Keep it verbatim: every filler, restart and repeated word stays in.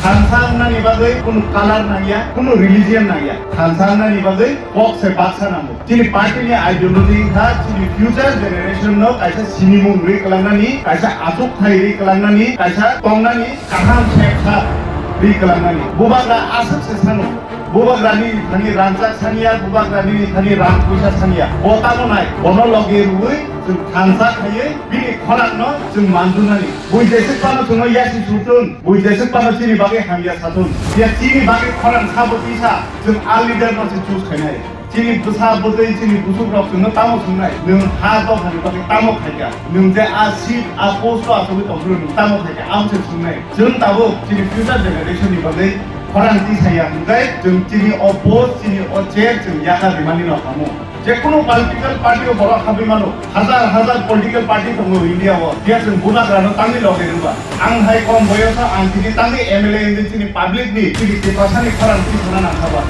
Thansa wngnani bagwi kunu color nangya, kunu religion nangya. Thansa wngnani bagwi kok se baksa nango. Chini party ni ideology wngkha chini future generation no kaisa sinimung rwi kwlangnani, kaisa achuk thai rwi kwlangnani, kaisa tongnani kaham seksa rwi kwlangnani. Bubagra aswk se sano. Bubagrani thani rangchak saniya, bubagrani thani rang puisa saniya. Bo tamo nai, bono loge rwui chwng thansa khaiwi bini khorang no chwng manjunani. Bui jeswk phano chwngno yasi sutun, bui jeswk phano chini bagwi hamya satun. Ya chini bagwi khorang sabo tisa, chwng a leader no se choose khainai. Chini bwsa bwtwi chini busukrok chwngno tamo swngnai, nwng ha dophani bagwi tamo khaikha? Nwng je a seat, a post o achugwi tongphuru nwng tamo khaikha? Abo se swngnai. Chwng tabuk chini future generation ni bagwi khorang tisaya hwnkhe chwng chini o post, chini o chair chwng yakar rimani no kamo. Jekunu political party o borok habwi mano, hazar hazar political party tongo India o. Phiya chwng bubagrano tangwi loge rwba. Ang hai kom boyoso ang tini tangwi M L A wngwi chini public ni, chini Tiprasani khorang tisana nangkha ba.